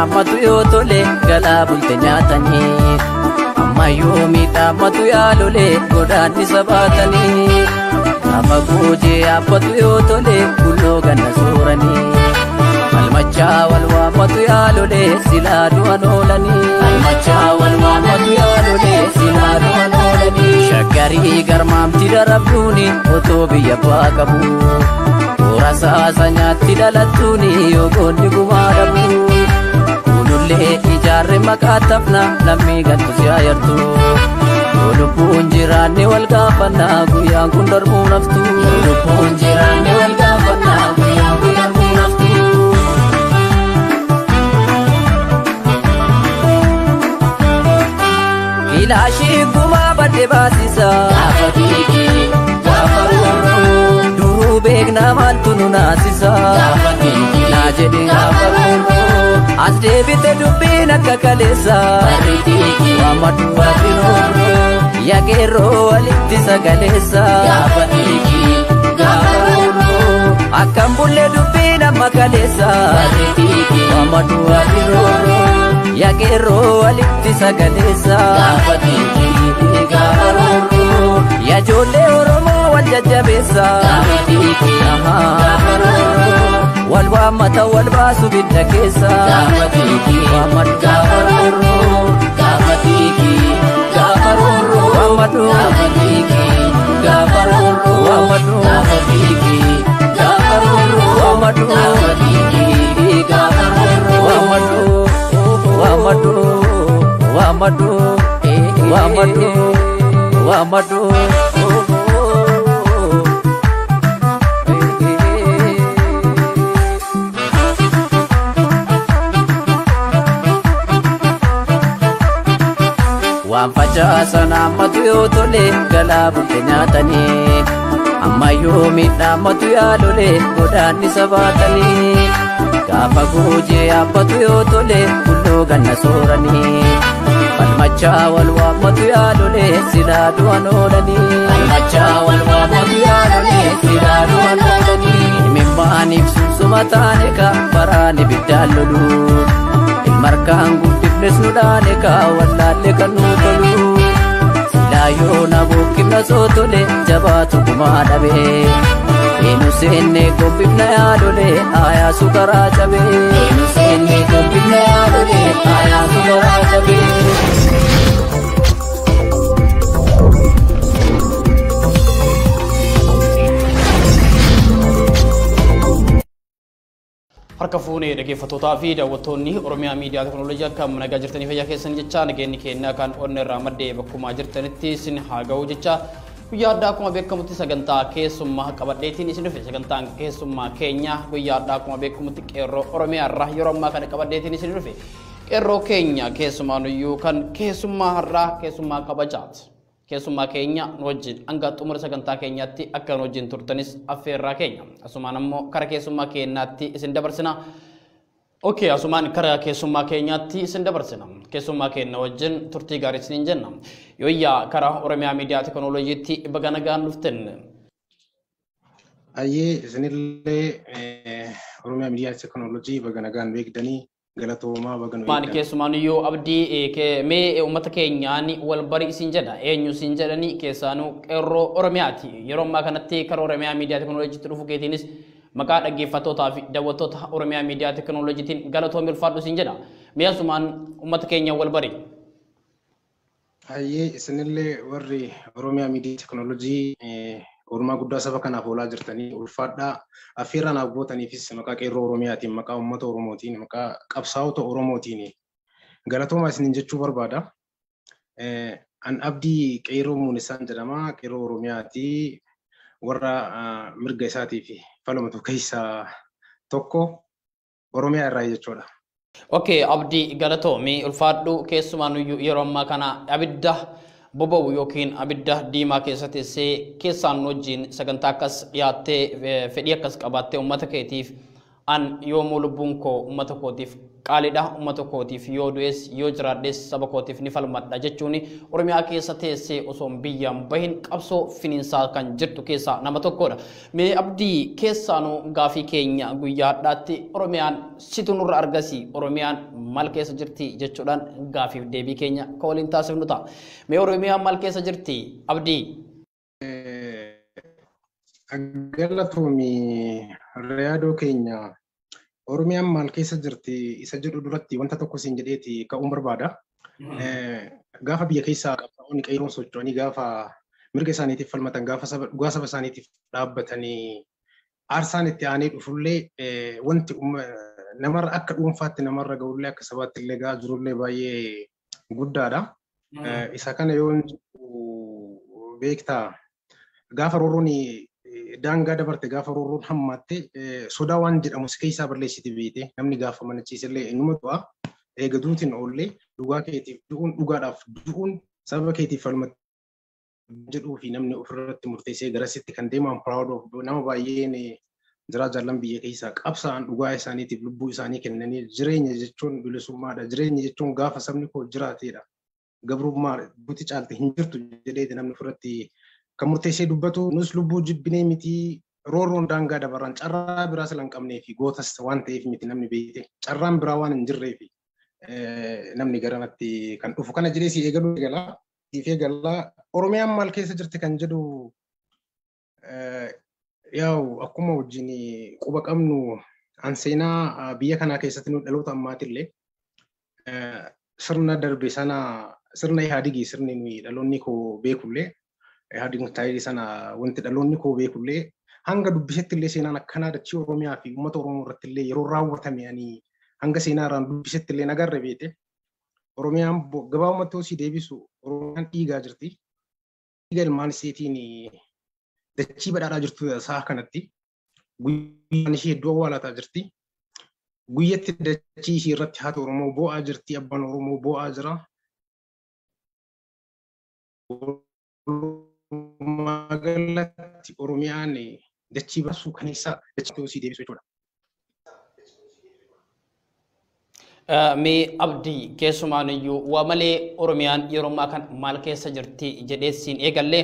ammatu yoo tole galaa bulte nyaatanii. Amma yoo miidhamatu yaalolee godaannisa baatanii. Gaafa goojee abbatu yoo tole bulloo ganna sooranii. Falmachaa wal waammatu yaalolee silaa du'an oolanii. Falmachaa wal waammatu yaalolee silaa du'an oolanii. Shaggarii garmaamti darabduuni otoo biyya abbaa qabu. Toora saasa nyaatti dhalattuuni yoo goonni gumaa dhabu. Kuulullee ijaarre maqaa tafna lammii galtu si ayartu. Yoo lubbuun jiraanne wal gaafannaa guyyaan kun darbuu naftu. Yoo lubbuun jiraanne wal gaafannaa guyyaan kun darbuu naftu. Kilaashii gumaa badde baasisa. Gaafa kiikii gaafa roorroo. Duruu beekna maaltu nu naasisa. Gaafa kiikii naa jedhe gaafa roorroo. As deebite dubbiin akka kaleessa. Barri kiikii waammadhu warri roorroo. Yageerroo walitti sagaleessa. Gaafa kiikii gaafa roorroo. Akkam bullee dubbiin amma kaleessa. Barri kiikii waammadhu warri roorroo. Yageerroo walitti sagaleessa. Gaafa kiikii gaafa roorroo. Yajoollee Oromoo wal jajjabeessa. Gaafa kiikii gaafa roorroo. Wal waammata wal baasu bidda keessa. Gaafa kiikii waammadhu gaafa roorroo. Gaafa kiikii gaafa roorroo. Waammadhu gaafa kiikii gaafa roorroo. Waammadhu gaafa kiikii gaafa roorroo. Waammadhu gaafa kiikii gaafa roorroo. Waammadhu waammadhu waammadhu waammadhu waammadhu. Waan facaasan ammatu yoo tole galaa bulte nyaatanii. Amma yoo miidhamatu yaalolee godaannisa baatanii. Gaafa goojee abbatu yoo tole bulloo ganna sooranii. Falmachaa wal waammatu yaalolee silaa du'an oolanii. Falmachaa wal waammatu yaalolee silaa du'an oolanii. Himimmaaniif sunsuma taane ka baraan ibiddaan lolu. Ilmarkaan guddifnes nu dhaane ka wallaalle kan nu tolu. Silaa yoo na bokkifna soo tole jabaatu gumaa dhabe. Eenyu seenne gombifna yaalolee aayaa sukaraa cabe. Eenyu seenne gombifna yaalolee aayaa sukaraa cabe. Harka fuunee dhaggeeffattootaa fi daawwattoonni Oromiyaa Miidiyaa Teekinooloojii akka nagaa jirtanii fayyaa keessan jecha nageenyi keenya kan onnee irraa maddee bakkumaa jirtanitti isin haa ga'u jecha guyyaa addaa akkuma beekamutti sagantaa keessummaa qabadheetiin isin dhufe. Sagantaan keessummaa keenya guyyaa addaa akkuma beekamutti qeerroo Oromiyaa irraa yeroo ammaa kana qabadheetiin isin dhufe. Qeerroo keenya keessumaanuyyuu kan keessummaa har'aa keessummaa kabajaati. Keessummaa keenya nu wajjin hanga xumura sagantaa keenyaatti akka nu wajjin turtanis affeerraa keenya. Asumaan ammoo kara keessummaa keenyaatti isin dabarsina. Okey, asumaan kara keessummaa keenyaatti isin dabarsina. Keessummaa keenya wajjin turtii gaarii isiniin jenna. Yooyyaa kara Oromiyaa Miidiyaa Teekinooloojiitti baga nagaan dhuftan. Ayyee isinillee Oromiyaa Miidiyaa Teekinooloojii baga nagaan beekdanii galatoomaa baga nu Maan eegdan. keessumaanuyyuu Abdii mee uummata keenyaan wal bari isin jedha. Eenyu isin jedhanii keessaanuu qeerroo Oromiyaati. Yeroo ammaa kanatti kara Oromiyaa Miidiyaa Teekinooloojiitti dhufu keetiinis maqaa dhaggeeffattootaa fi daawwattoota Oromiyaa Miidiyaa Teekinooloojiitiin galatoomi ulfaadhu isin jedha. Mee asumaan uummata keenya wal bari. Ayyee isinillee warri Oromiyaa Miidiyaa Teekinooloojii oolmaa guddaa saba kanaaf oolaa jirtanii ulfaadhaa. Affeerraa naaf gootaniifis maqaa qeerroo Oromiyaatiin, maqaa uummata Oromootiin, maqaa qabsaa'ota Oromootiin galatoomaa isiniin jechuu barbaada. An Abdii Qeerroo Muunisaan jedhama. Qeerroo Oromiyaati. Warra mirga isaatiif falmatu keessaa tokko Oromiyaa irraa jechuudha. Okey, Abdii galatoomi ulfaadhu. Keessumaanuyyuu yeroo ammaa kana abidda boba'u yookiin abidda diimaa keessa teessee keessaan wajjin sagantaa akkas dhiyaattee fedhii akkas qabaattee uummata keetiif An yoomuu lubbuun koo uummata kootiif qaaliidha, uummata kootiif yoo du'es yoo jiraadhes saba kootiif ni falmadha jechuun Oromiyaa keessa teessee osoo biyyaan bahin qabsoo finiinsaa kan jirtu keessaa nama tokkodha. Mee Abdii, keessaanuu gaafii keenya guyyaa har'aatti Oromiyaan situ nurra argasii, Oromiyaan maal keessa jirti jechuudhaan gaafiif deebii keenya kan waliin taasifnu ta'a. Mee Oromiyaan maal keessa jirti, Abdii? Galatoomii, Riyaadoo keenya. Oromiyaan maal keessa jirti isa jedhu duratti wanta tokko siin jedheeti ka'uun barbaada. Gaafa biyya keessaa qabsaa'onni qeerroon socho'anii, gaafa mirga isaaniitiif falmatan, gaafa saba dhugaa saba isaaniitiif dhaabbatanii, aarsaan itti aanee dhufullee, wanti namarra akka dhuunfaatti namarra ga'ullee, akka sabaatti illee ga'aa jirullee baay'ee guddaadha. Isa kana yoo beektaa, gaafa roorroon daangaa dabarte, gaafa roorroon hammaatte, sodaa waan jedhamu si keessaa balleessiti beekte. Namni gaafa manachiisellee inuma du'a. Eega duutiin oollee, dhugaa keetiif du'uun, dhugaadhaaf du'uun, saba keetiif falmatti jedhuu fi namni ofirratti murteessee garasitti kan deeman, proud of nama baay'een jiraa. Jaallan biyya keessaa qabsa'an, dhugaa isaaniitiif lubbuu isaanii kennanii, jireenya jechuun bilisummaadha. Jireenya jechuun gaafa sabni koo jiraateedha. Gabrummaa buti caalte hin jirtu jedheeti namni ofirratti kan murteessee dubbatu. Nus lubbuu jibbinee miti. Roorroon daangaa dabaraan carraa biraa sila hin qabnee fi gootas waan ta'eef miti. Namni beekte carraan biraa waan hin jirree fi namni garanatti kan dhufu kana jedhee si eegaluu eegalaa siif eegalaa. Oromiyaan maal keessa jirti kan jedhu, yaa'u akkuma wajjin quba qabnu, an seenaa biyya kanaa keessatti nu dhaloota ammaatillee sirna darbe sana, sirna Ihaadigii, sirni nuyi dhaloonni koo beekullee, Ihaadig taayilii sana, wanti dhaloonni koo beekullee, hanga dubbisetti illee seenaan akkanaa dachii Oromiyaa fi uummata Oromoo irratti illee yeroo raawwatame ani hanga seenaa irraan dubbisetti illee nagarre beete. Oromiyaan gabaabumatti hosii deebisu, Oromiyaan dhiigaa jirti. Dhiiga ilmaan isheetiin dachii badhaadhaa jirtu sa'a kanatti. Guyyaan ishee hedduu awwaalataa jirti. Guyyatti dachii ishee irratti haati Oromoo boo'aa jirti, abbaan Oromoo boo'aa jira. Walumaa galatti Oromiyaan dachii baasuu kaneessa dachii hosii deebisu jechuudha. Mee Abdii, keessumaan iyyuu waa malee Oromiyaan yeroo ammaa kan maal keessa jirti jedhee siin eegallee,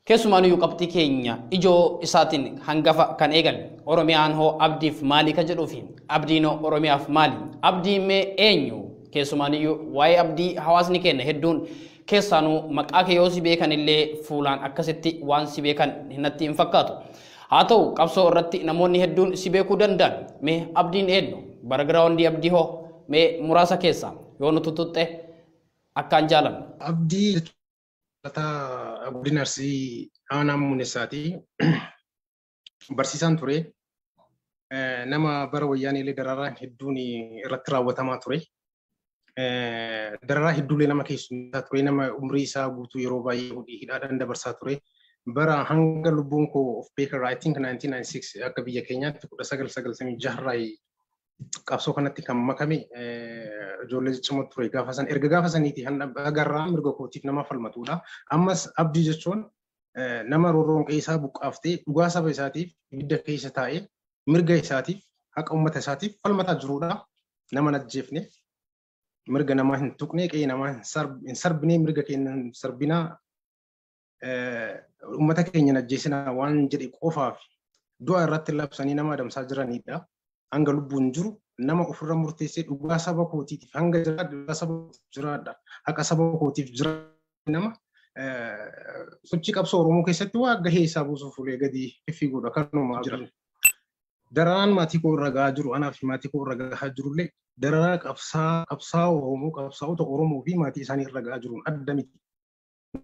keessumaan iyyuu qabxii keenya ijoo isaatiin hangafa kan eegalle Oromiyaan hoo Abdiif maali ka jedhuu fi Abdiin hoo Oromiyaaf maali? Abdiin mee eenyu? Keessumaan iyyuu waa'ee Abdii hawaasni keenya hedduun keessaanuu maqaa kee yoo si beekan illee fuulaan akkasitti waan si beekan natti hin fakkaatu. Haa ta'u, qabsoo irratti namoonni hedduun si beekuu danda'an. Mee Abdiin eenyu? Background Abdii hoo mee muraasa keessa yoo nu tuttuqxe akkaan jaalanna. Abdii jechuun godina Arsii aanaa Muunessaati. Barsiisaan ture. Nama bara wayyaanee dararaan hedduun irratti raawwatamaa ture. Dararaa hedduulee nama keessummeessaa ture. Nama umrii isaa guutuu yeroo baay'ee hidhaadhaan dabarsaa ture. Bara hanga lubbuun koo of beekarraa, I think 1996, akka biyya keenyaatti 1996 qabsoo kanatti kan makame, ijoollee ciccimoo ture gaafa san. Erga gaafa saniiti agarraa mirga kootiif nama falmatudha. Ammas Abdii jechuun nama roorroon qeessaa buqqaaftee dhugaa saba isaatiif ibidda keessa taa'ee mirga isaatiif, haqa uummata isaatiif falmataa jirudha. Nama ajjeefne, mirga namaa hin tuqne, qe'ee namaa hin sarbine, mirga keenya hin sarbinaa, uummata keenya hin ajjeesinaa waan jedhe qofaaf du'a irratti labsanii nama adamsaa jiranidha. Hanga lubbuun jiru nama ofirra murteessee dhugaa saba kootiitiif hanga jiraadha, dhugaa saba jiraadha, haqa saba kootiif jira, nama sochii qabsoo Oromoo keessatti waa gahee isaa buusuuf fuulee gadi fiffiiguudha kanuma jira. Dararaan maatii koo irra gahaa jiru, anaa fi maatii koo irra gahaa jirullee, dararaa qabsaa Oromoo, qabsaa'ota Oromoo fi maatii isaanii irra gahaa jiruun adda miti.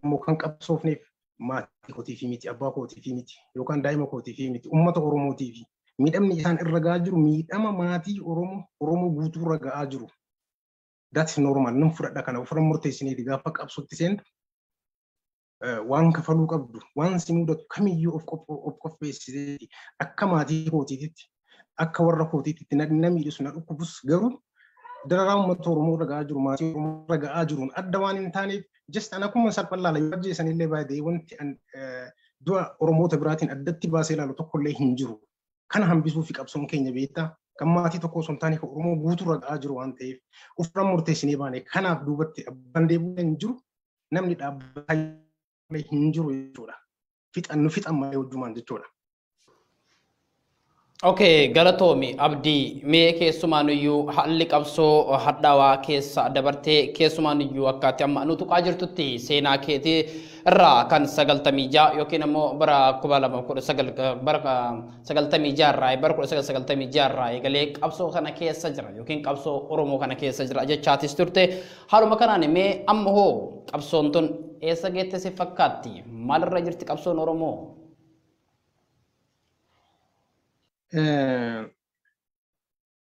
Immoo kan qabsoofneef maatii kootiif miti, abbaa kootiif miti, yookaan daa'ima kootiif miti, uummata Oromootiif. Miidhamni isaan irra gahaa jiru miidhama maatii Oromoo, Oromoo guutuu irra gahaa jiru. That's normal. Nan fudhadha kana ofirra murteessineeti. Gaafa qabsootti seentu waan kafaluu qabdu, waan si mudatu kamiyyuu of qopheessiteeti. Akka maatii kootiititti, akka warra kootiititti na miidhisu, na dhukkubus, garuu dararaa uummata Oromoo irra gahaa jiru, maatii Oromoo irra gahaa jiruun adda waan hin taaneef, just an akkuma salphaan laala. Yoo ajjeesanillee baay'ee wanti du'a Oromoota biraatiin addatti baasee ilaalu tokkollee hin jiru. Kana hambisuu fi qabsoon keenya beektaa kan maatii tokko osoo hin taane kan Oromoo guutuurra ga'aa jiru waan ta'eef ofirra murteessinee baane. Kanaaf duubatti abbaan deebi'uu hin jiru, namni dhaabbataa hin jiru jechuudha. Fixan nu fixan malee hojjumaan jechuudha. Okay, galatoomi Abdii. Mee keessumaanuyyuu haalli qabsoo hadhaawaa keessa dabartee, keessumaanuyyuu akkaatti amma nu tuqaa jirtutti, seenaa keetii irraa kan 96 yookiin immoo bara 2019, bara 96 irraa, bara 1996 irraa eegalee qabsoo kana keessa jira yookiin qabsoo Oromoo kana keessa jira jechaatis turte. Haaluma kanaan mee amma hoo qabsoon tun eessa geette si fakkaatti? Maalirra jirti qabsoon Oromoo?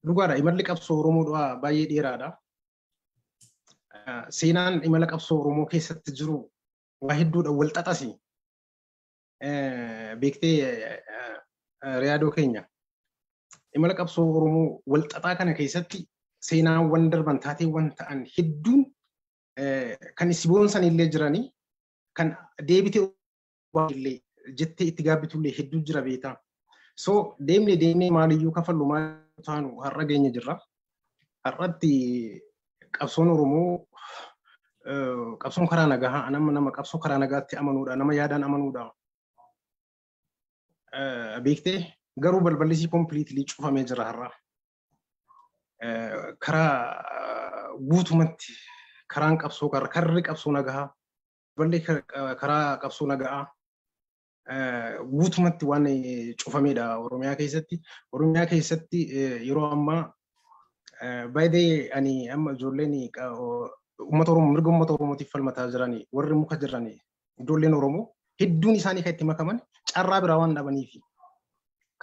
Dhugaadha, imalli qabsoo Oromoo du'aa baay'ee dheeraadha. Seenaan imala qabsoo Oromoo keessatti jiru waa hedduudha, wal xaxasi. Beektee Riyaadoo keenya. Imala qabsoo Oromoo wal xaxaa kana keessatti seenaawwan darban, taateewwan ta'an hedduun kan si boonsan illee jiranii, kan deebitee illee jettee itti gaabbitullee hedduu jira beektaa. So deemnee deemnee maaliyyuu kafallu maal taanu har'a geenya jirra. Har'atti qabsoon Oromoo qabsoon karaa nagaa, nama qabsoo karaa nagaatti amanuudha, nama yaadaan amanuudha. Beektee garuu balballi isii completely cufamee jira har'a. Karaa guutumatti karaan qabsoo, karri qabsoo nagaa, balballi karaa qabsoo nagaa guutumatti waan cufameedha Oromiyaa keessatti. Oromiyaa keessatti yeroo ammaa baay'ee ani amma ijoolleen uummata Oromoo mirga uummata Oromootiif falmataa jiran, warri muka jiran, ijoolleen Oromoo hedduun isaanii kan itti makaman carraa biraa waan dhabaniifi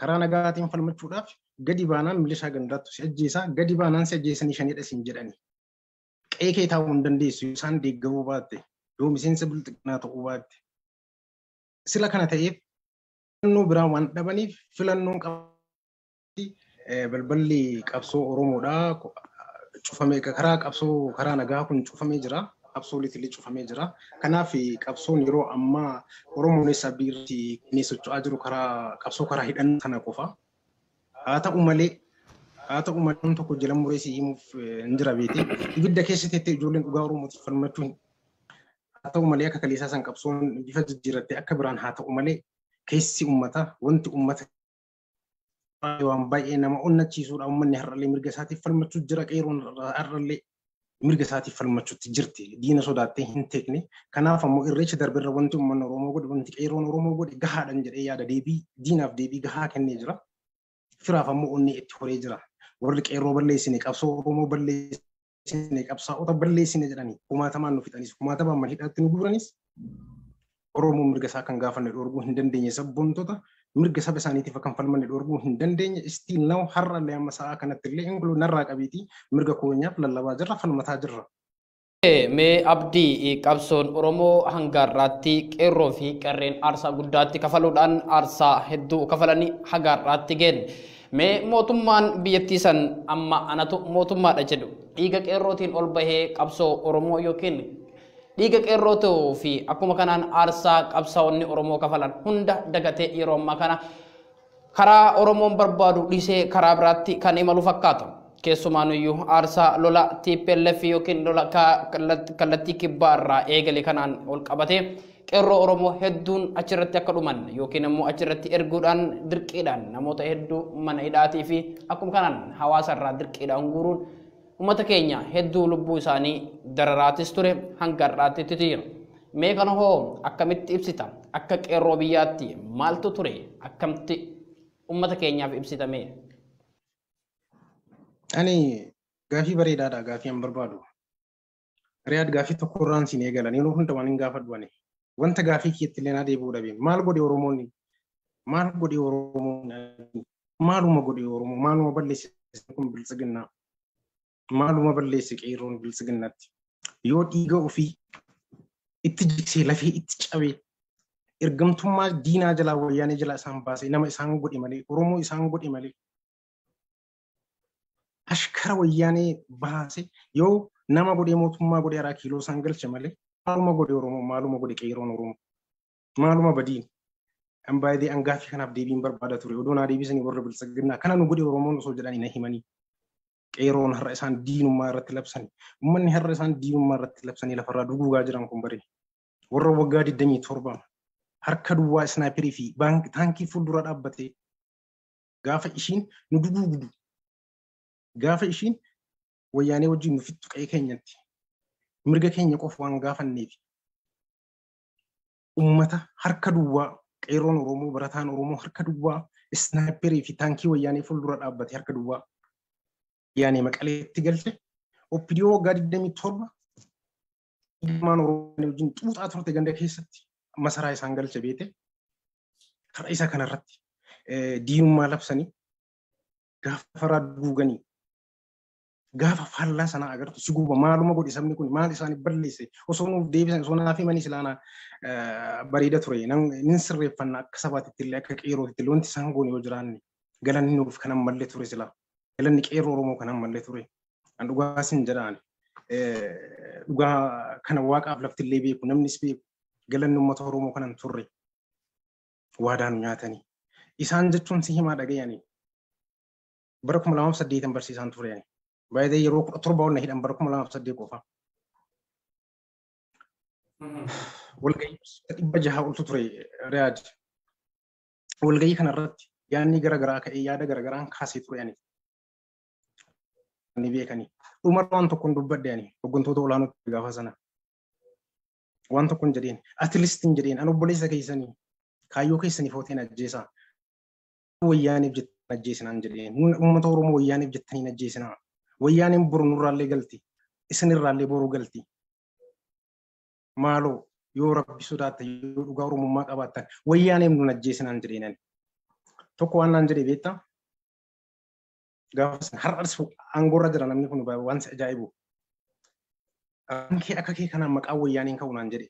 karaa nagaatiin falmachuudhaaf gadi baanaan milishaa gandaattu si ajjeesaa, gadi baanaan si ajjeesanii shanidha siin jedhani. Qe'ee kee taa'uu hin dandeessu yoo isaan deeggaruu baatte, yoo miseensa bilxiginaa ta'uu baatte. Sila kana ta'eef filannoo biraa waan dhabaniif filannoon qabatti balballi qabsoo Oromoodhaa cufamee, karaa qabsoo karaa nagaa kun cufamee jira. Absolutely cufamee jira. Kanaaf qabsoon yeroo ammaa Oromoonis abdii irratti kennee socho'aa jiru karaa qabsoo karaa hidhannoo kana qofa. Haa ta'u malee tokko jala muree si himuuf hin jira beete. Ibidda keessa teettee ijoolleen dhugaa Oromootiif falmachuu haa ta'u malee akka kaleessaa san qabsoon bifa jijjiirattee akka biraan haa ta'u malee keessi uummataa wanti uummata waan baay'ee nama onnachiisuudha. Uummanni har'allee mirga isaatiif falmachuu jira. Qeeroon har'allee mirga isaatiif falmachuutti jirti. Diina sodaattee hin teekne. Kanaaf ammoo irreecha darbeerra wanti uummanni Oromoo godhe, wanti qeeroon Oromoo godhe gahaadhan jedhee yaada. Deebii diinaaf deebii gahaa kennee jira. Firaaf ammoo onnee itti horee jira. Warri qeerroo balleessine, qabsoo Oromoo balleessine, qabsaa'ota balleessine jedhanii kumaatamaan nu fixanis, kumaatamaan mana hidhaatti nu guuranis, Oromoo mirga isaa kan gaafanne dhorguu hin dandeenye. Sabboontota mirga saba isaaniitiif kan falmanne dhorguu hin dandeenye. Still now har'allee amma sa'aa kanatti illee ingiloo narraa qabiitii mirga keenyaaf lallabaa jirra, falmataa jirra. Mee Abdii, qabsoon Oromoo hanga har'aatti qeerroo fi qarreen aarsaa guddaatti kafaluudhaan aarsaa hedduu kafalanii haga har'aatti geenne. Mee mootummaan biyyattii san amma anatu mootummaadha jedhu dhiiga qeerrootiin ol bahee qabsoo Oromoo yookiin dhiiga qeerrootuu fi akkuma kanaan aarsaa qabsaa'onni Oromoo kafalan hunda dagatee yeroo ammaa kana karaa Oromoon barbaadu dhiisee karaa biraatti kan imalu fakkaata. Keessumaanuyyuu aarsaa lola TPLF yookiin lola kallattii kibbaa irraa eegale kanaan ol qabatee qeerroo Oromoo hedduun achirratti akka dhuman yookiin immoo achirratti erguudhaan dirqiidhaan namoota hedduu mana hidhaatii fi akkuma kanaan hawaasa irraa dirqiidhaan guuruun uummata keenya hedduu lubbuu isaanii dararaatis ture, hanga har'aatti jira. Mee kana hoo akkamitti ibsita? Akka qeerroo biyyaatti maaltu ture? Akkamitti uummata keenyaaf ibsitame? Ani gaafii bareedaadha, gaafii an barbaadu. Riyaad, gaafii tokko irraan siin eegalan yeroo hunda waan hin gaafadhu ani. Wanta gaafii kiyyatti illee naa deebi'uu dhabe. Maal godhe Oromoon? Maal godhe Oromoon? Maaluma godhe Oromoo? Maaluma balleesse kun biltsiginnaa? Maaluma balleesse qeerroon biltsiginnaatti? Yoo dhiiga ofii itti jigsee, lafee itti cabee, ergamtummaa diinaa jalaa, wayyaanee jalaa isaan baasee nama isaan godhe malee, Oromoo isaan godhe malee, ashkara wayyaanee baase yoo nama godhee mootummaa godhee araa kiiloo isaan galche malee, maaluma godhe Oromoo? Maaluma godhe qeerroon Oromoo? Maaluma badiin? An baay'ee an gaaffii kanaaf deebiin barbaada ture. Odoo naa deebisanii warra biltsiginnaa kana nu godhe Oromoon osoo jedhanii na himanii. Qeeroon har'a isaan diinummaa irratti labsanii, uummanni har'a isaan diinummaa irratti labsanii lafarraa duguugaa jiran kun bare. Warra waggaa 27 harka duwwaa sniperii fi taankii fuuldura dhaabbatee gaafa ishiin nu duguugdu, gaafa ishiin wayyaanee wajjin nu fixxu qe'ee keenyatti mirga keenya qofa waan gaafanneef ummata harka duwwaa qeerroon Oromoo, barataan Oromoo harka duwwaa sniperii fi taankii wayyaanee fuuldura dhaabbate harka duwwaa wayyaanee Maqaleetti galche. OPDO waggaa 27 ilmaan Oromoo wajjin xuuxaa turte ganda keessatti masaraa isaan galche beete har'a isa kanarratti diinummaa labsanii gaafa faraa duuganii gaafa faallaa sanaa agartu si guba. Maaluma godhe sabni kun? Maal isaanii balleesse? Osoo nuuf deebisan, osoo naaf himanii silaana bareeda ture. Nin sirreeffanna akka sabaatitti illee, akka qeerrootitti illee. Wanti isaan goone yoo jiraanne galanni nuuf kanan mallee ture, silaa galanni qeerroo Oromoo kanan mallee ture. An dhugaa sin jedhaan, dhugaa kana waaqaaf lafti illee beeku, namnis beeku, galanni uummata Oromoo kanan turre. Waadaa nu nyaatanii isaan jechuun si himaa dhagayanii bara 2008 barsiisaan ture ani. Baay'ee yeroo 17 ol na hidhan bara 2008 qofa. Walgahii 600 oltu ture Riyaad. Walgahii kanarratti yaadni garaagaraa ka'ee yaada garaagaraan kaasee ture ani. Ni beekanii. Dhumarra waan tokkoon dubbadhe ani hooggantoota olaanootti gaafa sana. Waan tokkoon jedheen, at least hin jedheen, an obboleessa keessanii kaayyoo keessanii footeen ajjeesaa. Wayyaaniif jettanii ajjeesinaan jedheen. Uummata Oromoo wayyaaniif jettanii ajjeesinaa. Wayyaaniin boru nurraallee galti. Isinirraallee boru galti. Maaloo yoo rabbi sodaattan, yoo dhugaa Oromummaa qabaattan, wayyaaniif nun ajjeesinaan jedheen ani. Tokko waan naan jedhee beektaa? Gaafa sana har'as aangoorra jira namni kun, waan si ajaa'ibu. Kee akka kee kanaan maqaa wayyaaniin ka'u naan jedhe.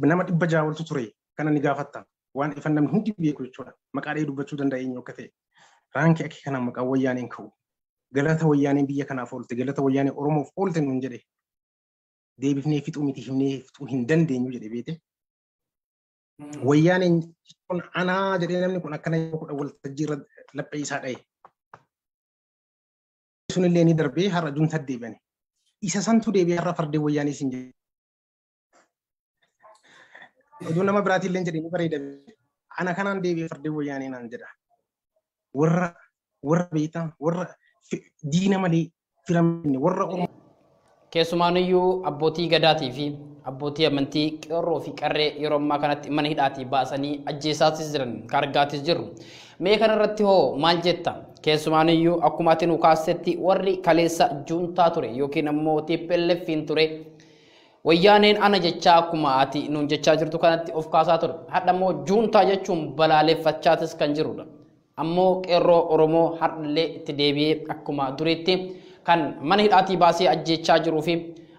Nama 600 oltu ture kana ni gaafatta. Waan ifan namni hundi beeku jechuudha. Maqaa dhahee dubbachuu danda'a eenyu akka ta'e. Raankii akka kanaan maqaa wayyaaniin ka'u. Galata wayyaaniin biyya kanaaf oolte, galata wayyaaniin Oromoof oolte nuun jedhe. Deebifnee fixuu miti, himnee fixuu hin dandeenyu jedhe beete. Wayyaaniin kun anaa jedhee namni kun akkana yeroo 10 waltajjii irra laphee isaa dha'e. Sunillee ni darbee har'a junta deebi'ani. Isa santu deebi'ee har'a fardeen wayyaanii siin jedhe. Oduu nama biraatiin illee jedhee ni bareeda. Ana kanaan deebi'ee fardeen wayyaanii naan jedha. Warra beektaa, warra diina malee fira warra Oromoo. Keessumaaniyyuu abbootii gadaatii fi abbootii amantii, qeerroo fi qarree yeroo ammaa kanatti mana hidhaatii baasanii ajjeesaatis jiran ka argaatis jirru. Mee kanarratti hoo maal jetta? Keessumaaniyyuu akkuma ati nu kaastetti warri kaleessa juuntaa ture yookiin ammoo TPLFiin ture, wayyaaneen ana jechaa akkuma ati nuun jechaa jirtu kanatti of kaasaa ture. Hadha immoo juuntaa jechuun balaaleffachaatis kan jirudha. Ammoo qeerroo Oromoo har'allee itti deebi'ee akkuma duriitti kan mana hidhaatii baasee ajjeechaa jiruu fi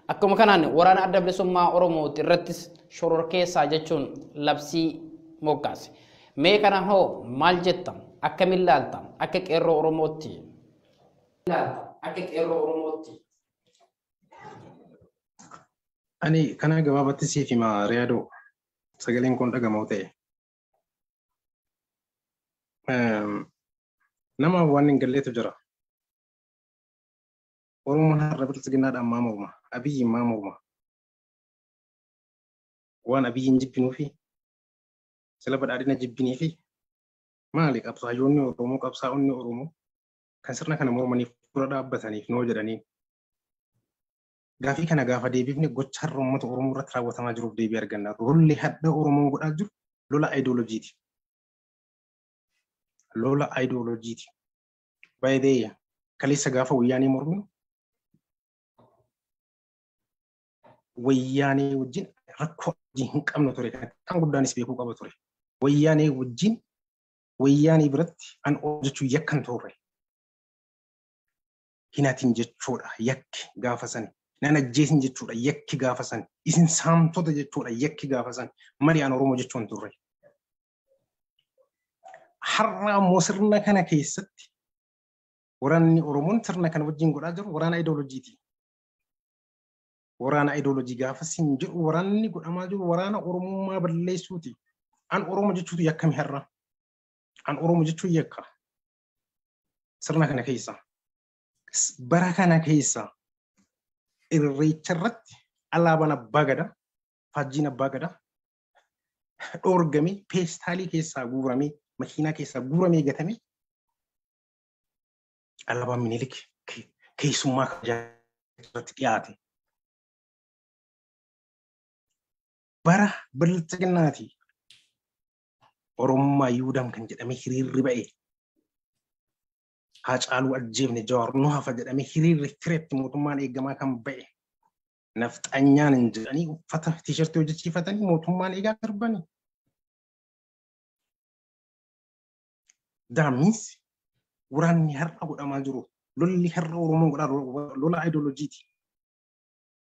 akkuma kanaan waraana Adda Bilisummaa Oromoo irrattis shororkeessaa jechuun labsii moggaase. Mee kana hoo maal jetta? Akkamiin laalta? Akka qeerroo Oromootti. Laalta akka qeerroo Oromootti. Ani kana gabaabatti siif hima Riyaadoo, sagaleen kun dhagamoo ta'e. Nama waan hin galleetu jira. Oromoon har'a biltsiginnaadhaan maa morma? Abiyyiin maa morma? Waan Abiyyiin jibbinuufi? Sila badhaadhina jibbiniifi? Maali qabsaa'onni Oromoo, qabsaa'onni Oromoo kan sirna kana mormaniif dura dhaabbataniif noo jedhanii? Gaafii kana gaafa deebifne gocha har'a uummata Oromoo irratti raawwatamaa jiruuf deebii arganna. Lolli hadha Oromoon godhaa jiru lola ayidooloojiiti. Lola ayidooloojiiti. Baay'ee kaleessa gaafa wayyaanee morminu wayyaanee wajjin rakkoo wajjin hin qabnu ture. Kan guddaanis beekuu qaba ture. Wayyaanee wajjin, wayyaanee biratti an hojjechuu yakkan turre. Hinatin jechuudha yakki gaafa sani. Nan ajjeesin jechuudha yakki gaafa sani. Isin saamtota jechuudha yakki gaafa sani. Malee an Oromoo jechuun turre. Har'a ammoo sirna kana keessatti waraanni Oromoon sirna kana wajjin godhaa jiru waraana ideolojiiti. Waraana ideolojii gaafa sin jedhu waraanni godhamaa jiru waraana Oromummaa balleessuuti. An Oromoo jechuutu yakkame har'a. An Oromoo jechuun yakka. Sirna kana keessa. Bara kana keessa irreecha irratti alaabaan abbaa gadaa, faajjiin abbaa gadaa dhoorgamee, peestaalii keessaa guuramee, makiinaa keessaa guuramee gatame, alaabaan Minilik keessummaa kabajaa irratti dhiyaate. Bara bilxiginnaati Oromummaa Yihudaam kan jedhamee hiriirri ba'e. Haacaaluu ajjeefne, Jawaar nu hafa jedhamee hiriirri tireetti mootummaan eegamaa kan ba'e. Nafxanyaan hin jedhanii uffata tiishartii hojjechiifatanii mootummaan eegaa darbanii. That means waraanni har'a godhamaa jiru, lolli har'a Oromoon godhaa lola ayidooloojiiti.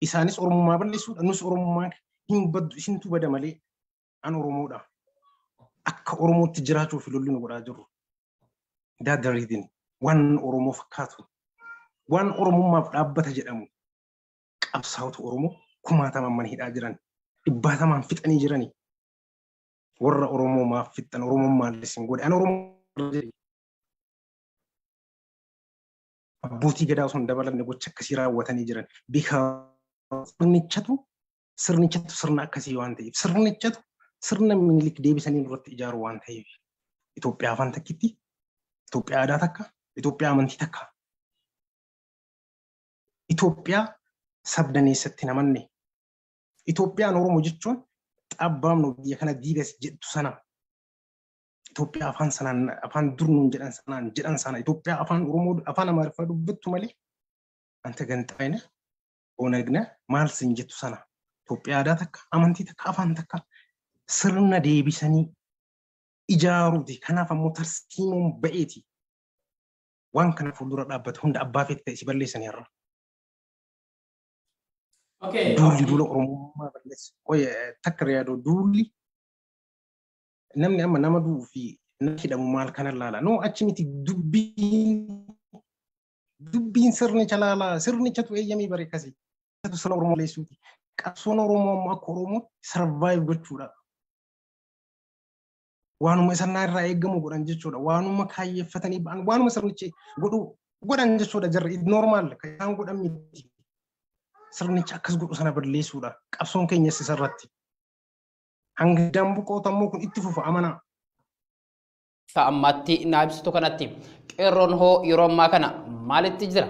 Isaanis Oromummaa balleessuudha, nus Oromummaa hin baddu, isintu bada malee an Oromoodha. Akka Oromootti jiraachuuf lolli nu godhaa jiru. That the reason waan Oromoo fakkaatu, waan Oromummaaf dhaabbata jedhamu, qabsaa'ota Oromoo kumaatamaan mana hidhaa jiran, dhibbaatamaan fixanii jirani. Warra Oromoo maaf fixxan? Oromoon maal isin godhe? An Oromoo jedhe. Abbootii gadaa osoo hin dabalanne gocha akkasii raawwatanii jiran. Because sirnichatu sirna akkasii waan ta'eef, sirnichatu sirna Minilik deebisanii nurratti ijaaru waan ta'eef. Itoophiyaa afaan takkitti, Itoophiyaa aadaa takka, Itoophiyaa amantii takka. Itoophiyaa sabdaneessatti namanne. Itoophiyaan Oromoo jechuun xabbaamnu biyya kana diigas jettu sana. Itoophiyaa afaan sanaan, afaan dur nuun jedhan sanaan jedhan sana, Itoophiyaa afaan Oromoo, afaan Amaariffaa dubbattu malee anta ganxaayina Onagna maal sin jettu sana. Itoophiyaa aadaa takka, amantii takka, afaan takka, sirna deebisanii ijaaruuti. Kanaaf ammoo tarsiimoon ba'eeti. Waan kana fuuldura dhaabbatu hunda abbaa feete ta'e si balleessanii har'a. Duulli duula Oromummaa balleessu. Qoy, takka yaadoo, duulli namni amma nama du'uu fi nama hidhamu maal kana laala. No, achi miti dubbiin, sirnicha laalaa, sirnichatu eeyyamee bare akkasii. Sirna Oromoo balleessuuti. Qabsoon Oromoo ammoo akka Oromoo survive gochuudha. Waanuma isaan irraa eegamu godhan jechuudha. Waanuma kaayyeeffatanii ba'an, waanuma sirnichi godhu godhan jechuudha jarri. Normal kan isaan godhan miti. Sirnicha akkas godhu sana balleessuudha. Qabsoon keenyas isarratti. Hanga dambuqoota immoo kun itti fufa, amanaa. Akka ammaatti naa ibsitu kanatti qeerroon hoo yeroo ammaa kana maalitti jira?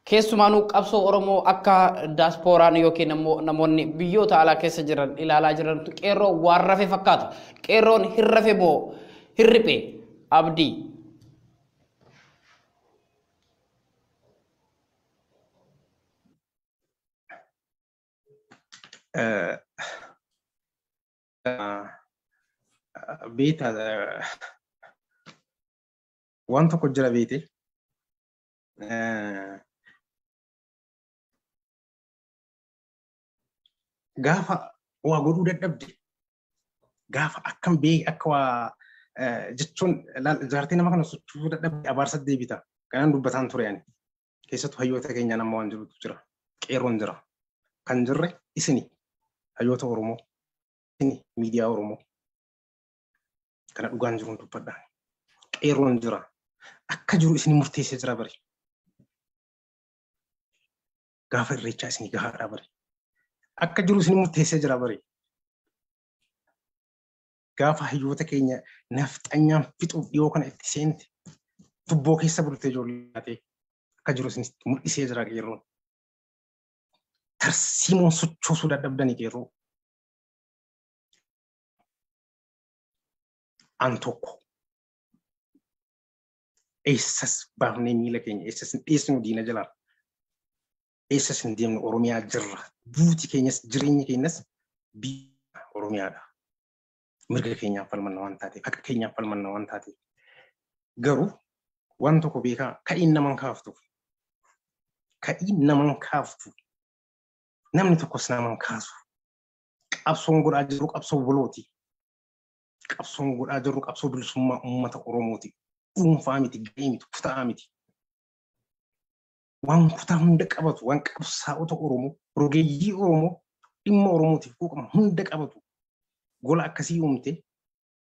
Keessumaanuu qabsoo Oromoo akka daaspooraan yookiin immoo namoonni biyyoota alaa keessa jiran ilaalaa jirantu qeerroo waan rafe fakkaata. Qeerroon hin rafe moo hin riphe, Abdii? Beeta, waan tokko jira beete. Gaafa waa godhuu dadhabde, gaafa akkam bee akka waa jechuun jaartii nama kana sochoosuu dadhabde, abaarsa deebita. Kanaan dubbataan ture ani. Keessattuu hayyoota keenya nama waan jirutu jira. Qeerroon jira. Kan jirre isini hayyoota Oromoo, isini miidiyaa Oromoo. Kana dhugaan jiruun dubbadha. Qeerroon jira. Akka jiru isini murteessee jira bari. Gaafa irreechaa isini gahaadha bari. Akka jiru isini murteessee jira bari. Gaafa hayyoota keenya nafxanyaan fixuuf dhiyoo kana itti seente, tubboo keessa bulte ijoollee, akka jiru isin mul'isee jira qeerroon. Tarsiimoon sochoosuu dadhabdanii qeerroo. An tokko eessas baafnee miila keenya eessas hin dhiyeessinu diina jalaa. Eessas hin deemnu, Oromiyaa jirra. Duuti keenyas jireenyi keenyas biyya Oromiyaadha. Mirga keenyaaf falmanna waan taateef, haqa keenyaaf falmanna waan taateef. Garuu waan tokko beekaa, ka'iin naman kaaftu. Ka'iin naman kaaftu. Namni tokkos naman kaasu. Qabsoon godhaa jiru qabsoo bolooti. Qabsoon godhaa jirru qabsoo bilisummaa uummata Oromooti. Dhuunfaa miti, gahee miti, kutaa miti. Waan kutaa hunda qabatu, waan qabsaa'ota Oromoo, rogeeyyii Oromoo, dhimma Oromootiif quuqaman hunda qabatu. Gola akkasii uumte.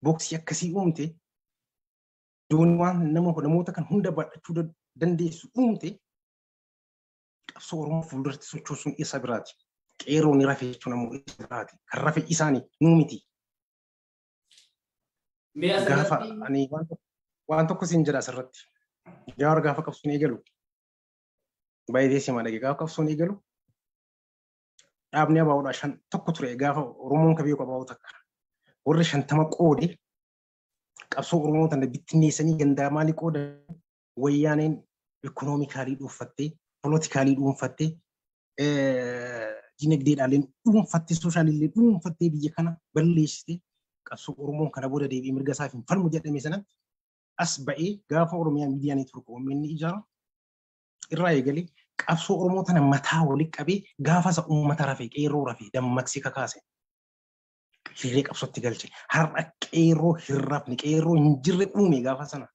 Boksii akkasii uumte, doonii waan namoota kan hunda baadhachuu dandeessu uumte, qabsoo Oromoo fuulduratti sochoosuun isa biraati. Qeerroo ni rafe jechuun ammoo isa biraati. Kan rafe isaanii nuu miti. Gaafa ani waan tokko siin jedha asirratti. Jawaar gaafa qabsoon eegalu, baay'ee simaa dhage, gaafa qabsoon eegalu dhaabni ABOdhaa 5 1 ture. Gaafa Oromoon ka beeku ABO takka. Warri 50 qoode qabsoo Oromoo tana bittinneessanii gandaa maalii qooda, wayyaaneen economically dhuunfattee, politically dhuunfattee, dinagdeedhaaleen dhuunfattee, socialillee dhuunfattee, biyya kana balleessite. Qabsoo Oromoon kana booda deebi'ee mirga isaaf hin falmu jedhame sanatti as ba'ee gaafa Oromiyaa Miidiyaa Network OMN ijaara irraa eegalee qabsoo Oromoo tana mataa walitti qabee, gaafa isa uummata rafee, qeerroo rafee dammaqsee kakaase. Hiriiree qabsootti galche. Har'a qeerroo hin rafne, qeerroo hin jirre uume gaafa sana.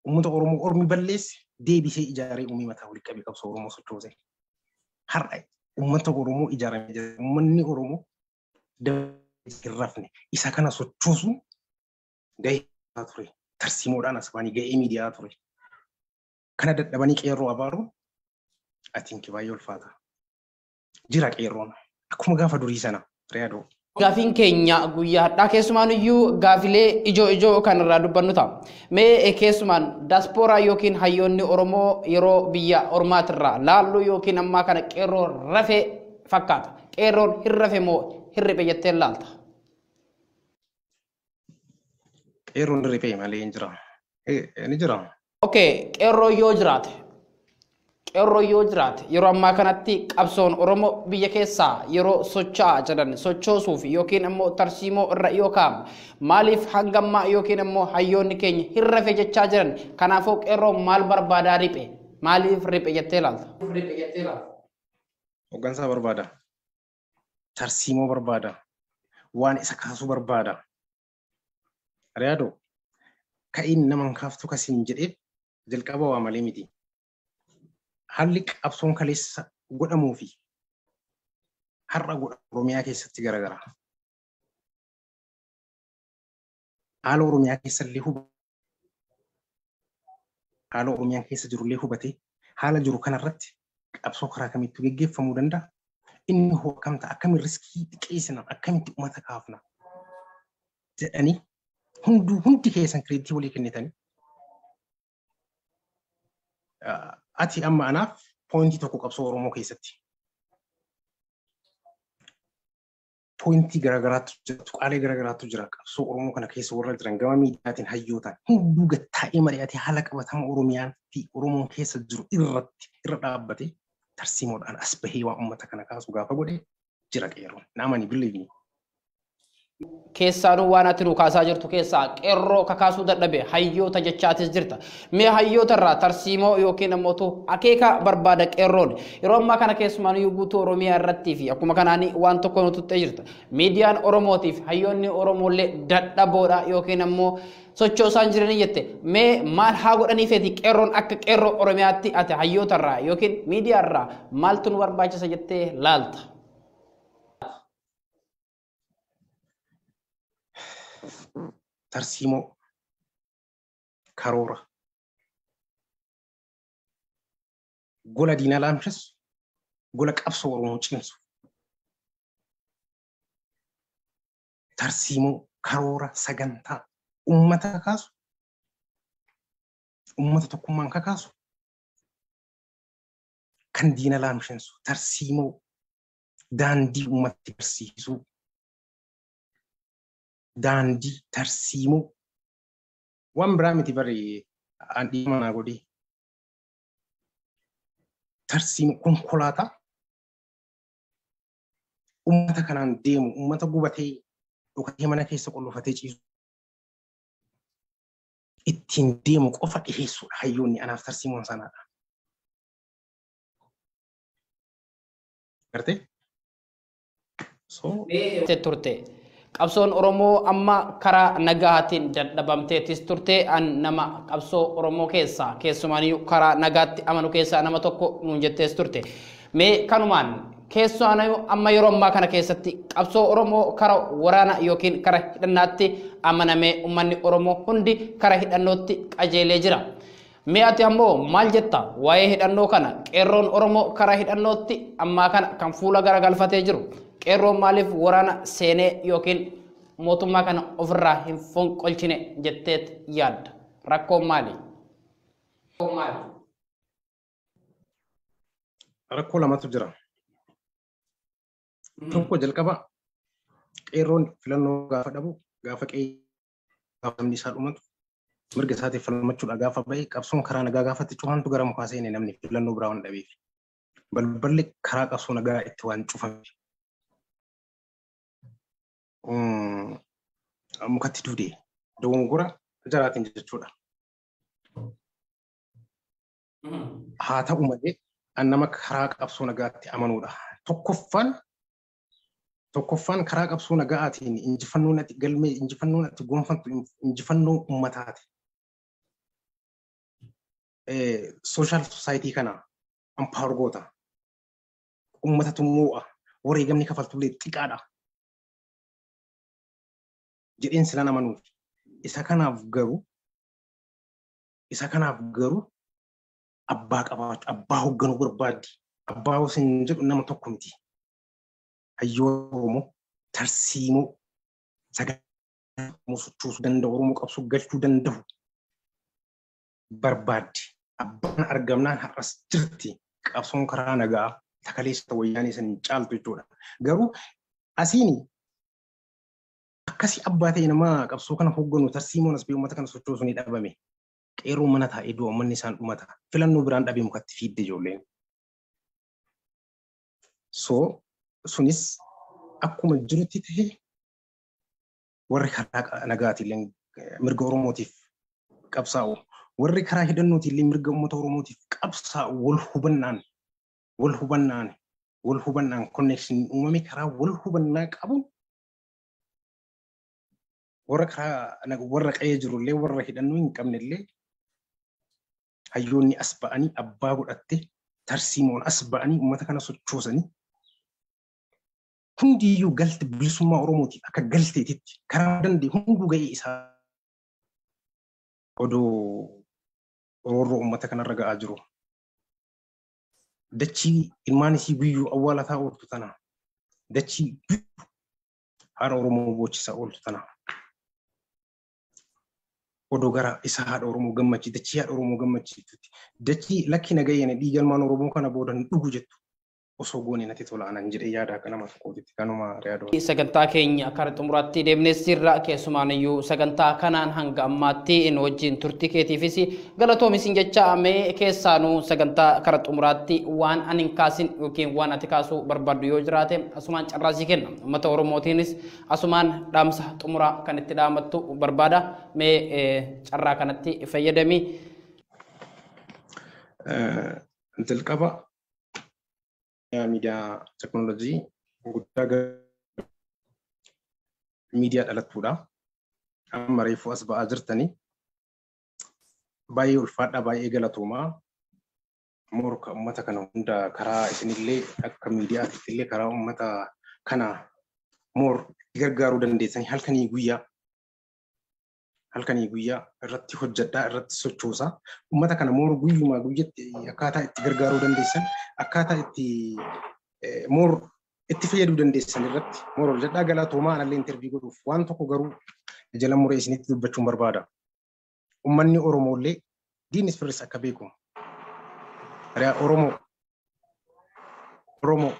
Uummata Oromoo ormi balleesse deebisee ijaaree uumee mataa walitti qabee qabsoo Oromoo sochoose. Har'a uummata Oromoo ijaaramee jira. Uummanni Oromoo hin rafne. Isa kana sochoosuun gahee ture. Tarsiimoodhaan as baanii gahee miidiyaa ture. Kana dadhabanii qeerroo abaaruun atinki baay'ee ulfaata. Jira qeerroon akkuma gaafa durii sana, Riyaadoo. Gaafiin keenya guyyaa har'aa keessumaan iyyuu gaafilee ijoo ijoo kan irraa dubbannu ta'a. Mee keessumaan daaspooraa yookiin hayyoonni Oromoo yeroo biyya ormaatirraa laallu yookiin ammaa kana qeerroo rafe fakkaata. Qeerroon hin rafe moo hin riphe jettee laalta? Qeerroon riphee malee hin jira. Ni jira. Okay, qeerroo yoo jiraate, qeerroo yoo jiraate, yeroo ammaa kanatti qabsoon Oromoo biyya keessaa yeroo socho'aa jiran sochoosuuf yookiin immoo tarsiimoo irra yookaan maaliif hangammaa yookiin immoo hayyoonni keenya hin rafe jechaa jiran? Kanaafuu qeerroo maal barbaadaa riphe, maaliif riphe jettee ilaalta? Riphe jettee ilaalta? Hooggansaa barbaada. Tarsiimoo barbaada. Waan isa kaasuu barbaada. Riyaadoo, ka'iin nama hin kaaftu kasiin jedhee jalqaba waa malee miti. Haalli qabsoon kaleessa godhamuu fi har'a godhamu Oromiyaa keessatti garagara. Haala Oromiyaa keessa illee huba haala Oromiyaa keessa jirullee hubatee, haala jiru kanarratti qabsoo karaa kamittuu geggeeffamuu danda'a? Inni hoo akkam ta'a? Akkamiin riskii xiqqeessina? Akkamitti uummata kaafna? Jedhanii hunduu hundi keessan credit walii kennitanii. Ati amma anaaf point tokko qabsoo Oromoo keessatti. Point garaagaraatu jira, tuqaalee garaagaraatu jira. Qabsoo Oromoo kana keessa warra jiran gama miidiyaatiin hayyootaan hunduu gattaa'ee mari'atee, haala qabatama Oromiyaan fi Oromoon keessa jiru irratti irra dhaabbatee, tarsiimoodhaan as bahee waa uummata kana kaasu gaafa godhe jira qeerroon. Naamani, believe me. Keessaanuu waan ati nu kaasaa jirtu keessaa qeerroo kakaasuu dadhabe hayyoota jechaatis jirta. Mee hayyoota irraa tarsiimoo yookiin ammoo akeeka barbaada qeerroon. Yeroo ammaa kana keessumaan guutuu Oromiyaa irrattii fi akkuma kanaan waan tokko nu tuttee jirta. Miidiyaan Oromootiif hayyoonni Oromoollee dadhaboodha yookiin ammoo sochoosaan jiranii jette. Mee maal haa godhanii feeti qeerroon akka qeerroo Oromiyaatti? Ati hayyoota irraa yookiin miidiyaa irraa maaltu nu barbaachisa jettee laalta? Tarsiimoo, karoora, gola diinaa laamsessu, gola qabsoo Oromoo cimsu, tarsiimoo, karoora, sagantaa ummata kakaasu, ummata tokkummaan kakaasu, kan diina laamshensu, tarsiimoo daandii ummatti barsiisuu, daandii tarsiimoo, waan biraa miti bari an dhiima naa godhee, tarsiimoo konkolaataa ummata kanaan deemu, ummata gubatee dhokatee mana keessa qollofatee ciisu ittiin deemu qofa dhiheessuudha hayyoonni anaaf tarsiimoon sanaadha. Gartee? So turte. Qabsoon Oromoo amma karaa nagaatiin dadhabamteetis turte. An nama qabsoo Oromoo keessaa keessumaaniyyuu karaa nagaatti amanu keessaa nama tokko nuun jettees turte. Mee kanumaan Keessumaa amma yeroo ammaa kana keessatti qabsoo Oromoo kara waraana yookiin kara hidhannaatti amanamee uummanni Oromoo hundi kara hidhannootti qajeelee jira. Mee ati ammoo maal jetta waa'ee hidhannoo kana? Qeerroon Oromoo kara hidhannootti ammaa kana kan fuula garagalfatee jiru. Qeerroon maaliif waraana seenee yookiin mootummaa kana ofirraa hin fonqolchine jetteet yaadda? Rakkoon maali? Rakkoo lamatu jira. Tokko jalqaba qeerroon filannoo gaafa dhabu, gaafa gaafa namni isaa dhumatu, mirga isaatiif falmachuudha gaafa bahe, qabsoon karaa nagaa gaafatti cufantu gara mukaa seene namni filannoo biraa waan dhabeef. Balballi karaa qabsoo nagaa itti waan cufame. Mukatti duudee dogongora jaraatiin jechuudha. Haa ta'u malee an nama karaa qabsoo nagaatti amanuudha. Tokkoffaan karaa qabsoo nagaatiin injifannoon ati galmee, injifannoon ati gonfattu injifannoo uummataati. Social society kana empower goota. Uummatatu moo'a. Wareegamni kafaltullee xiqqaadha. Jedheen silaan amanuuf. Isa kanaaf garuu abbaa qabaachuu, abbaa hoogganuu barbaaddi. Abbaa osoo hin jedhu nama tokko miti. Hayyoota Oromoo tarsiimoo sagalee Oromoo sochoosuu danda'u, Oromoo qabsoo galchuu danda'u barbaaddi. Abbaan argamnaan har'as jirti. Qabsoon karaa nagaa takaleessa wayyaanee san hin caaltu jechuudha. Garuu asiin akkasii abbaa ta'e nama qabsoo kana hoogganu, tarsiimoon as ba'ee uummata kana sochoosu ni dhabame. Qeerroo mana taa'ee du'a, uummanni isaan dhumata. Filannoo biraan dhabee mukatti fiidde ijoolleen. So sunis akkuma jirutti ta'e, warri karaa nagaatiin mirga Oromootiif qabsaa'u, warri karaa hidhannootiin mirga uummata Oromootiif qabsaa'u, wal hubannaan connection uumame, karaa wal hubannaa qabu, warra karaa warra qe'ee jirullee, warra hidhannoo hin qabnellee, hayyoonni as ba'anii abbaa godhatte tarsiimoon as ba'anii uummata kana sochoosanii hundiyyuu galte bilisummaa Oromootiif akka galteetitti karaa danda'e hunduu ga'ee isaa odoo roorroo uummata kanarra ga'aa jiru. Dachii ilmaan isii guyyuu awwaalataa ooltu tana, dachii guyyuu haadha Oromoo boochisaa ooltu tana. Odoo gara isa haadha Oromoo gammachiiftu, dachii haadha Oromoo gammachiiftutti, dachii lakki nagayyane dhiiga ilmaan Oromoo kana booda hin dhugu jettu osoo goone natti tola anan jedhee yaada akka nama tokkootitti kanuma yaaduu. Sagantaa keenya kara xumuraatti deemnee sirra. Keessumaan iyyuu sagantaa kanaan hanga ammaatti nu wajjin turtii keetiifis galatoomisin jecha. Mee keessaanuu sagantaa kara xumuraatti waan ani hin kaasin yookiin waan ati kaasuu barbaaddu yoo jiraate asumaan carraasii kenna. Uummata Oromootiinis asumaan dhaamsa xumuraa kan itti dhaamattu barbaada. Mee carraa kanatti fayyadami. Jalqaba miidiyaa teknoolojii guddaa miidiyaa dhalattuudha. Amma reefu as ba'aa jirtanii, baay'ee ulfaadhaa, baay'ee galatoomaa. Morka uummata kana hunda karaa isinillee akka miidiyaatitti illee karaa uummata kana more gargaaruu dandeessanii halkanii guyyaa irratti hojjedhaa, irratti sochoosaa. Uummata kana more guyyumaa guyyatti akkaataa itti gargaaruu dandeessan, akkaataa itti more itti fayyaduu dandeessan irratti more hojjedhaa. Galatoomaa. Anallee interview godhuuf waan tokko garuu jala muree isinitti dubbachuun barbaada. Uummanni Oromooillee diinnis firris akka beeku. Oromoo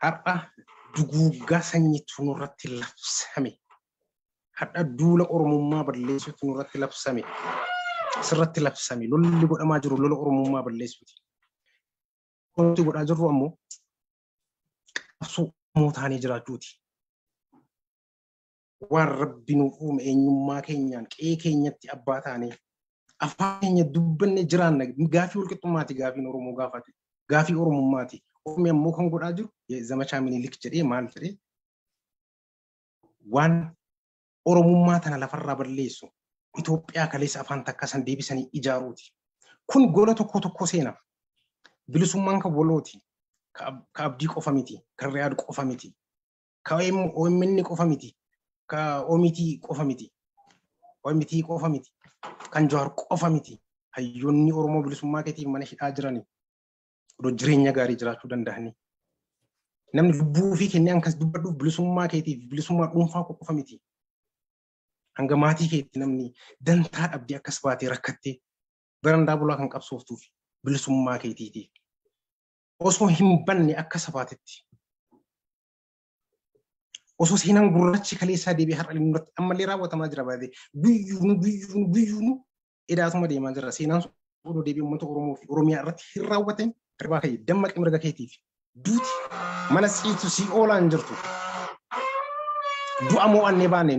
har'a duguuggaa sanyiitu nurratti labsame. Har'a duula Oromummaa balleessuutu nurratti labsame. Sirratti labsame. Lolli godhamaa jiru lola Oromummaa balleessuuti. Wanti godhaa jirru ammoo qabsoo Oromoo taanee jiraachuuti. Waan Rabbi nuuf uume eenyummaa keenyaan qe'ee keenyatti abbaa taanee afaan keenya dubbannee jiraanna. Gaafii walqixxummaati gaafiin Oromoo gaafate. Gaafii Oromummaati. Ormi ammoo kan godhaa jiru zamachaa Minilik jedhee maal jedhee waan Oromummaa tana lafarraa balleessu, Itoophiyaa kaleessa afaan takka san deebisanii ijaaruuti. Kun gola tokko tokko seena. Bilisummaan kan walooti. Ka Abdii qofa miti. Kan Riyaad qofa miti. Ka OMN qofa miti. Ka OMT qofa miti. OMT qofa miti. Kan Jawaar qofa miti. Hayyoonni Oromoo bilisummaa keetiif mana hidhaa jirani. Odoo jireenya gaarii jiraachuu danda'anii. Namni lubbuu ofii kennee akkas dubbadhuuf bilisummaa keetiif bilisummaa dhuunfaa koo qofa miti. Hanga maatii keetti namni dantaa dhabdee akkas baatee rakkattee barandaa bulaa kan qabsooftuuf bilisummaa keetiitiif. Osoo hin banne akka sabaatitti. Osoo seenaan gurraachi kaleessaa deebi'ee har'a nurratti ammallee raawwatamaa jira baatee guyyuunu guyyuunu guyyuunu edaatuma deemaa jira. Seenaan sun odoo deebi'ee uummata Oromoo fi Oromiyaa irratti hin raawwatin ribaa ka'e dammaqi mirga keetiif. Duuti mana ciitu si oolaan jirtu. Du'a mo'annee baane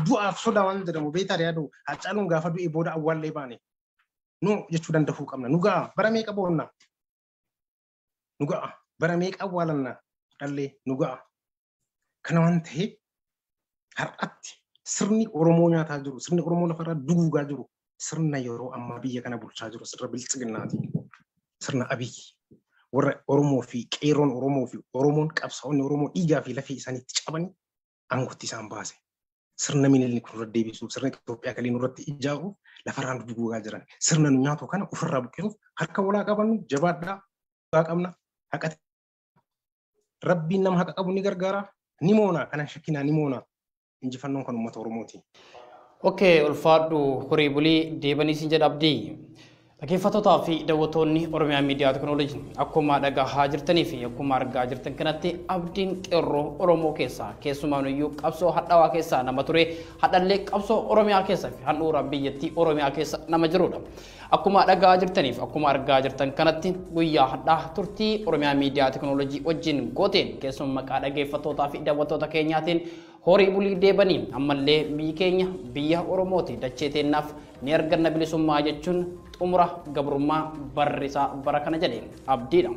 du'aaf sodaa waan jedhamu beektaa yaadu Haacaaluun gaafa du'e booda awwaallee baane. Nu jechuu danda'uu qabna. Nu ga'a bara meeqa boonna? Nu ga'a bara meeqa awwaalanna dhallee nu ga'a. Kana waan ta'eef har'atti sirni Oromoo nyaataa jiru, sirni Oromoo lafarraa duguugaa jiru, sirna yeroo ammaa biyya kana bulchaa jiru sirna biltsiginnaati. Sirna Abiyyi. Warra Oromoo fi qeerroon Oromoo fi Oromoon qabsaa'onni Oromoo dhiigaa fi lafee isaaniitti cabanii aangootti isaan baase. Sirna Minilik nurra deebisuuf, sirna Itoophiyaa kalii nurratti ijaaruuf lafarraa nu duguugaa jiran. Sirna nu nyaatu kana ofirraa buqqisuuf harka walaa qabannu jabaadhaa dhugaa qabna haqa Rabbiin nama haqa qabu ni gargaara ni moona kanan shakkinaa ni moona injifannoon kan uummata Oromooti. Okay, ulfaadhu horii bulii deebanii siin jedha Abdii. Dhaggeeffattootaa fi daawwattoonni Oromiyaa Miidiyaa Teekinooloojii akkuma dhagahaa jirtanii fi akkuma argaa jirtan kanatti Abdiin qeerroo Oromoo keessaa keessumaanuyyuu qabsoo hadhaawaa keessaa nama ture hadhallee qabsoo Oromiyaa keessa fi handhuura biyyattii Oromiyaa keessa nama jirudha. Akkuma dhagahaa jirtaniif akkuma argaa jirtan kanatti guyyaa hadhaa turtii Oromiyaa Miidiyaa Teekinooloojii wajjin gooteen keessuma maqaa dhaggeeffattootaa fi daawwattoota keenyaatiin horii bulii deebanii ammallee biyyi keenya biyya Oromooti dachee teennaaf ni arganna bilisummaa jechuun xumura gabrummaa barrisaa bara kana jedhe Abdiidha.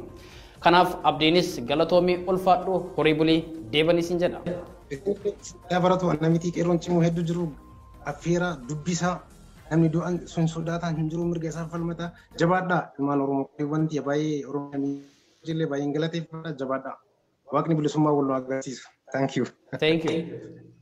Kanaaf Abdiinis galatoomii ulfaadhu horii bulii deebanii siin jedha. Yaa baratu namitii qeerroon cimoo hedduu jiru affeera dubbisaa namni du'an sun sodaataan hin jiru mirga isaa falmata jabaadhaa ilmaan Oromoo wanti baay'ee Oromoo illee baay'een galateeffadha jabaadhaa. Waaqni bilisummaa wal nu agarsiisa. Thank you. Thank you.